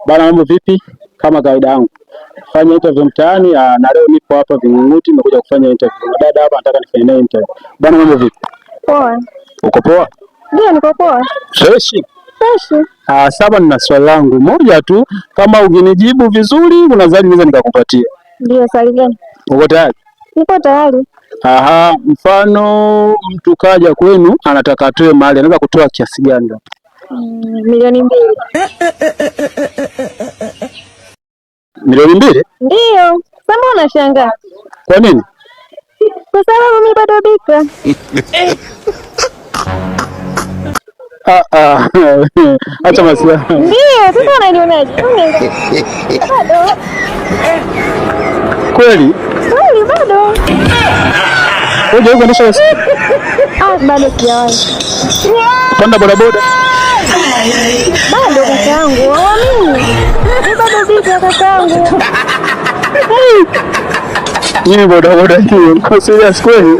Bana, mambo vipi? Kama kawaida yangu fanya interview mtaani, na leo nipo hapa Vingunguti, nimekuja kufanya interview na dada hapa, nataka nifanye naye interview. Bana, mambo vipi? Poa. Uko poa? Ndio, niko poa. Fresh? Fresh. Saba, nina swali langu moja tu, kama ukinijibu vizuri, kuna zawadi naweza nikakupatia. Ndio, swali gani? Uko tayari? Niko tayari. Aha, mfano mtu kaja kwenu anataka atoe mali, anaweza kutoa kiasi gani? 2,000,000. 2,000,000? Ndio. Sasa mbona unashangaa? Kwa nini? Kwa sababu mimi bado bikra. Ah, ah. Acha masiara. Ndio, sasa unanionaje? Bado. Kweli? Kweli bado. Uje huko kuendesha baiskeli? Ah, bado sijawahi. Panda bodaboda? Bado kakaangu, hauamini? Mimi bado bikra kakaangu. Mimi bodaboda hiyo, uko serious kweli?